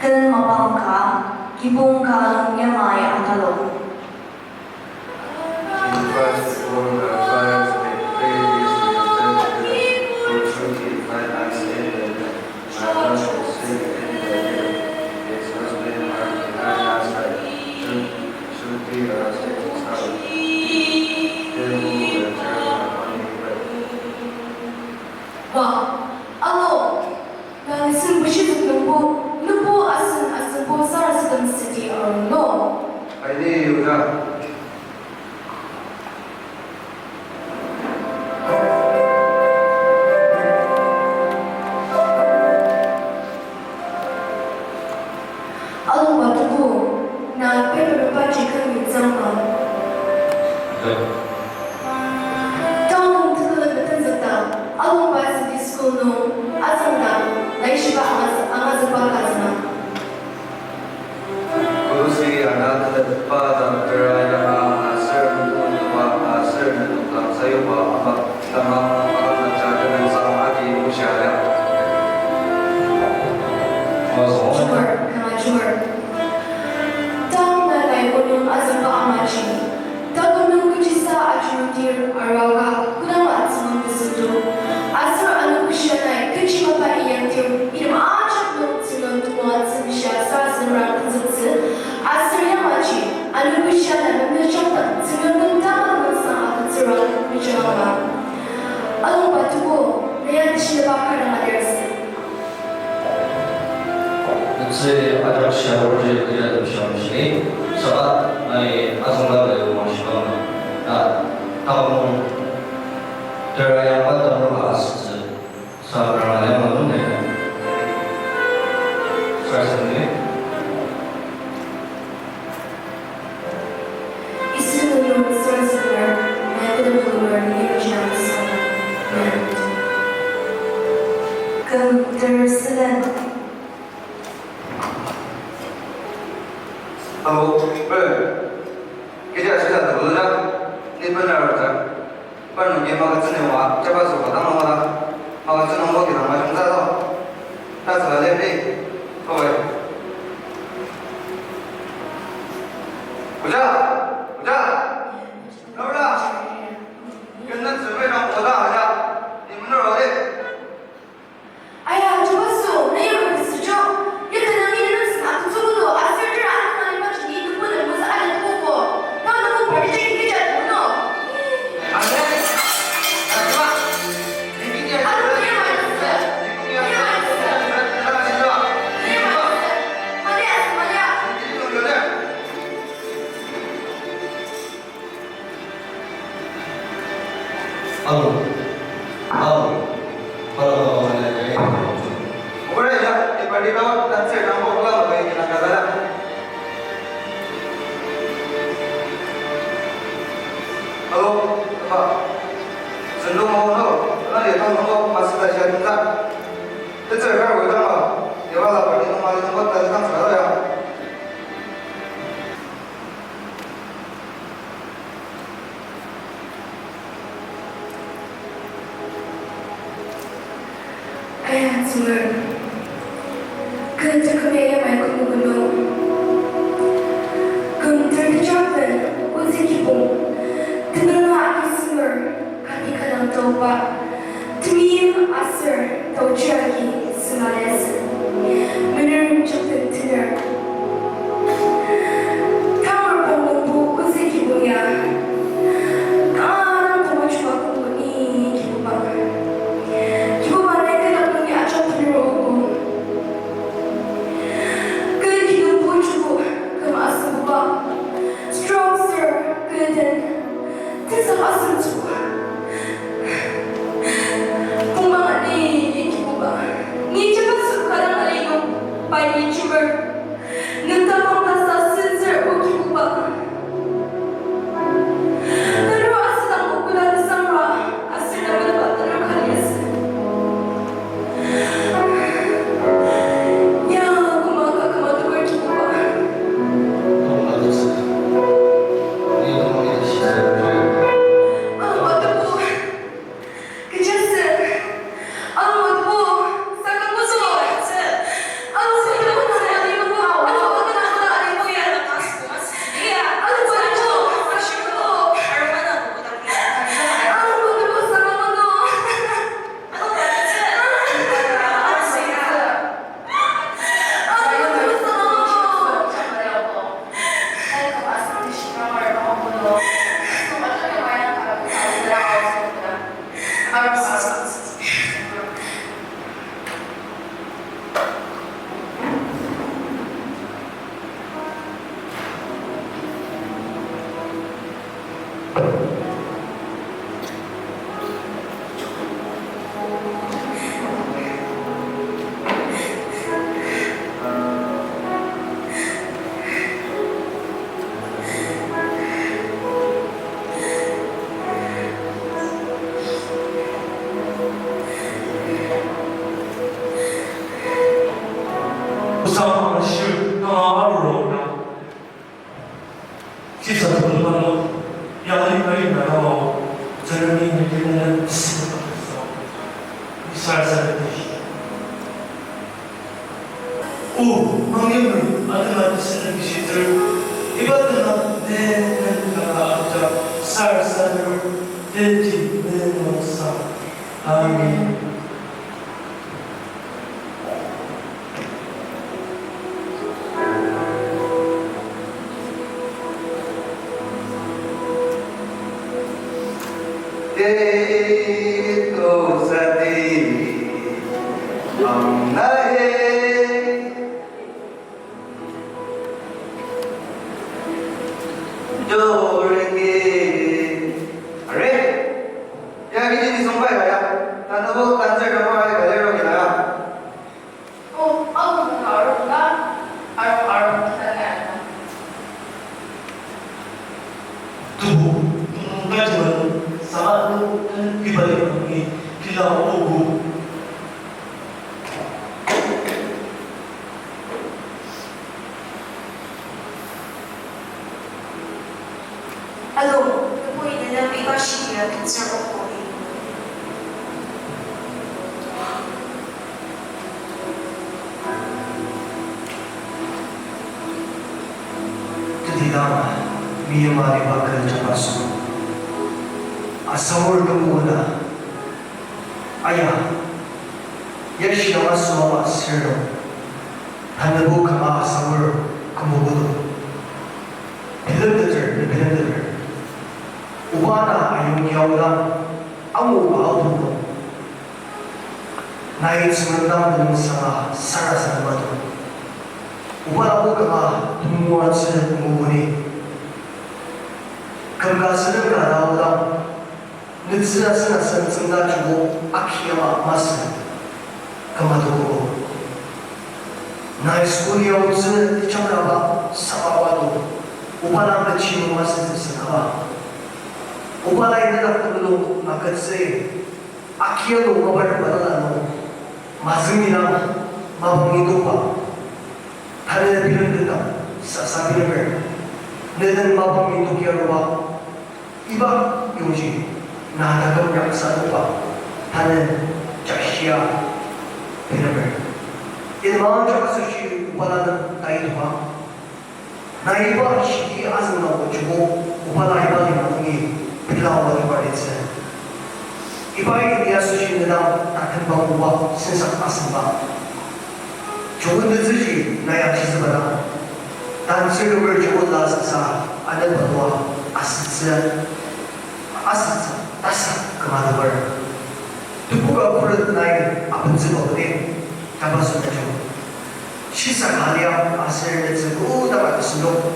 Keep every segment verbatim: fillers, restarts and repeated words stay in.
Ten mapang ka, kibong ka nung yamai atalok. In Christ, the Lord, our Father, may praise you in the church, for truth you find us in the land. My God will save in the hill. His husband are behind us, like truth should be our safe tower. He who will turn upon me will. Wa, alo. Nang nisin bushitsü nungbo, nübo asen asenbo sarasadem südi arung no. Aini yuda. Alongba tebu, na pepepepa chikang yutsangma. Taonung tekülem metenzükdang, Alongba Sunday School nung azüngdang, laishiba angaz-, angazükba kazüma. Kolosi ana tetetba dang tera yanga aser nunung yaba aser nenok dang sayuba ama tamang makamdanger tenüngsang agi musha ya. Chumer, kanga chumer. Tang na nai onung azüngba amaji. Taküm nung kechisa ajurudir arua ka kodang atsüngdang tesüngdo. Aser ano keshia nai kechi mapa inyakdir item ajak nung tsüngdang temoatsü mishia sarasademrang tenzüktsü. Aser yamaji ano keshia nai memejakdang tsüngdang nung tamang nüngsang agütsürang mejangama. Alongba tebu, na ya teshinaba kanga adirasü. Netsü ajak shia orji kecha tepsham shi, saka nai azüngla lai wang shibang na, na, taküm tera yangba tamruba asütsü, sa ranga yangba nung ne. Sa seni. Isi nung sarasademar, nai kodem nung nai nai nai nai. Küm ter sülen. Alo, eh. Kechi ashila tulu ja, ni bena rüja. Parnoki magazine wa, jaba soka dang nung wala. Magazine nung wa kidang majung za do. Ta tsüla lemri. Oi. Oja! Oja! Nora! Kena tsübe nang oda aja. Ni menor ode. Aya, Jebaso, na ya mepesüjo. Yaka nang ni nang sena tutukudo, aser tera anung aliba jini nungbo nang masa aja tukuko. Nang nungbo party check kecha tukuno. Aya, Jebaso. Alo, na ya mepesü. Na ya mepesü. Na ya mepesü. Maria, Maria. Alo. Alo. Alo, alo, alo, alo. Ora ya, e party ka, dancer nang ko kula ko ni na kala. Alo, pa. Sendo mo no, na le tong no, masih tak siap tak. Dancer ka, wala ma. Dewa la party no ma, no ko tak tak ya. Aya, Tsüngrem. Kü teküme yamai kü nung. Küm ter tejaklem, ozü kibong. Tenüng agi semer, kati kadang taoba. Temeim aser taochi agi sema liasü. Mener jakten tener. Tangar pang nungbo ozü kibong ya. Kanga dang taochi makoko ni kibuba. Kibuba nai kü dak nungi ajak tener ogo. Kü kinungbo chuko küm asübuba. Strong sir kü den. Tesa asem chuko. Pongba ni kibuba. Ni jaka sukadang alino. Osang angashir, kanga arurok na. Sisa tulu mano, yangi kari na kamo, Jeremy ni kene na pisi na pisi. Isar sa de. O, mangyemri, atena tesena kishitsür, iba tena ne, ne, ne, kaka aja, sar, sar, teti, ne, ne, sa. Amen. Tito sati amnahe. Jorenge. Are? Ya, kiji nisung pai kaya. Tanabo tanser dama ai kaya ro kina ya. Oh, aku buka arung la, arung, arung kita na. Tubu, tunung kajiban, sama tunung kan kibali kami, kila ogo. Alo, tebu ine nem iba shia tetsür okori. Teti dang, mi yama liba kü jabaso. Asamur tebu na. Aya, ya shia masü ama sür nung. Tanübo kanga asamur kümokulu. Bilemteter, bilemteter. Oba na ayong yaodang, angu oba aotu nung. Nai tsüngrem dang nung sanga sarasadem atu. Oba aotu kanga tungwa tsü ngumuni. Kümka südem ka daodang. Netsü asen asen tsüngda joko aki ama masü. Kümatogo. Nai school yaotsü tichamraba saba wado. Oba lang kechi nung masü tsüsü kaba. Oba lai nedak temulung maketsü. Akia nung mabar balala nung. Mazüngi lang mapang idokba. Tanü bilemtetang sasa bilemer. Neden mapang idok yaruba. Iba yongji, na taküm raksa nungba, tanü jashia bilemer. Inma jaka asoshi obala nung tai tuba. Na iba shidi azüngdang ojubo, obala iba lima nungi pila oba tuba litsü. Iba idi asoshi nedang taküm bang oba sensak asüngba. Joko netsüji nai achizüba dang, tantsür kümer joko la sasa anepalua asütsü, asütsü tasa küma nüber. Tebuka khuret nai abentsüba bode, taba sünajung. Shisa kaliang aser netsü kodanga tesündok,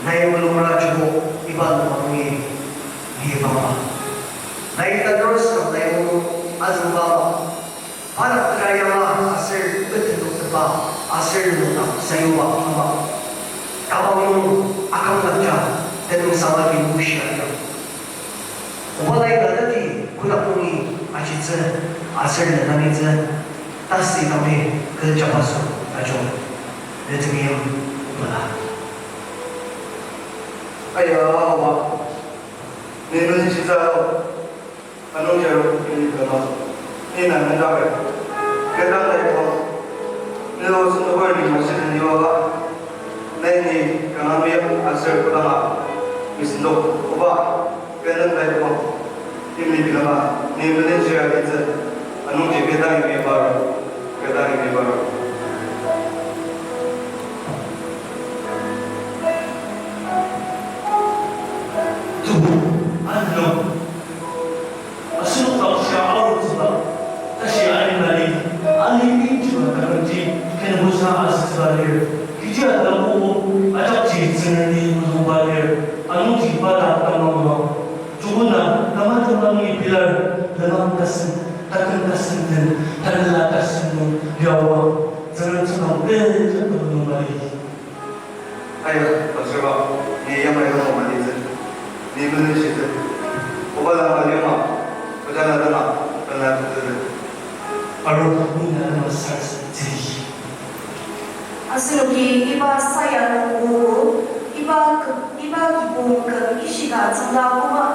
nai mulungra joko iba loma nungi ni bangma. Nai tanur sünang nai mulung azüngba ama. Padak tera yanga aser betenoktepa aser nokdak sayuba ama. Tabang nung akümdakja tenüngsang agi mushi ayang. Oba lai gadeti kodak nungi ajitsü aser nenanitsü tasi kami kecha baso ajung. Netemiyim obala. Aya, oba. Ni nungi shisa. Anungji arung ni kama. Ni na nendake. Keta nai kama. Ni lo sünübar ni mashirin ni oba. Nai ni kanga mi aser kodanga. Misindok. Oba. Kena nai kama. Ni mi kama. Ni menen jia kitsü. Anungji keta ni mi bar. Keta ni mi bar. Tubu, ano. Asenok dang shia arutsüba, tashi alimlali, ali injiba takümji, kenbusa asütsüba lir. Kechi adang obo, ajakji Tsüngremi mulungba lir, anungji pa dak tamangma. Joko na, tamajung nungi pilar, lenang tasen, taküm tasen den, tanela tasen nung, yawa, Tsüngrem tsüngdang, eh, tsüngdang nung mali. Aya, pastor ba, ni yamai yamai malitsü, ni menen shitsü. Oba la mali ma, oja la dama, pela kutsü. Aro ni na dama sars tsü. Asenoki iba saya nungbo, iba kü-, iba kibong küm ishika tsüngda koma,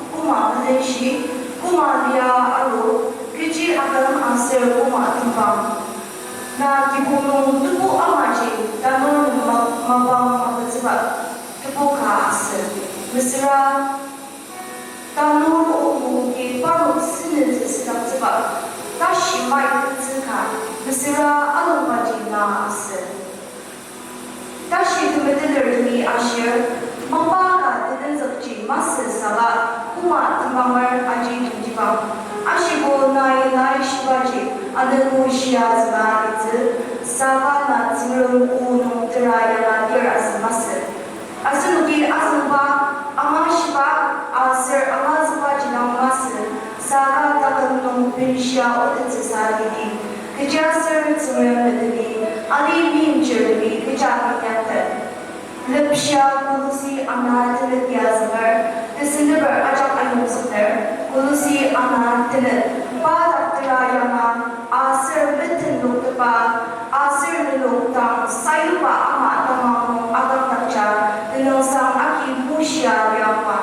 koma melenshi, koma lia aru, kechi aküm aser koma tembang. Na kibong nung tebu amaji tanur nung ma-, mapang magütsüba, tebu ka asü. Mesüra tanur o mokoki parnok senütsü südaktsüba, tashi mai tetsü ka, mesüra alongbaji na asü. Tashi temetetertemi ashir, mapa ka tenenzükji masü saka, koma tembanger aji tongtibang. Ashibo nai laishibaji, anenbo shia zünga litsü, saka na Tsüngrem o nung tera yanga lir asü masü. Asenoki azüngba, angashiba, aser angazübaji dang masü, saka taküm nung benshia otettsüsa lidi. Kechiaser Tsüngrem meteni, ali meimchirtemi kecha minyatet. Lepshia Kolosi ana tenet ya zünger, tesendeper ajak ayongzükner, Kolosi ana tenet, pa dak tera yanga, aser metenloktepa, aser nenok dang sayuba ama tamang nung akümdakja, tenüngsang agi mushia liangma.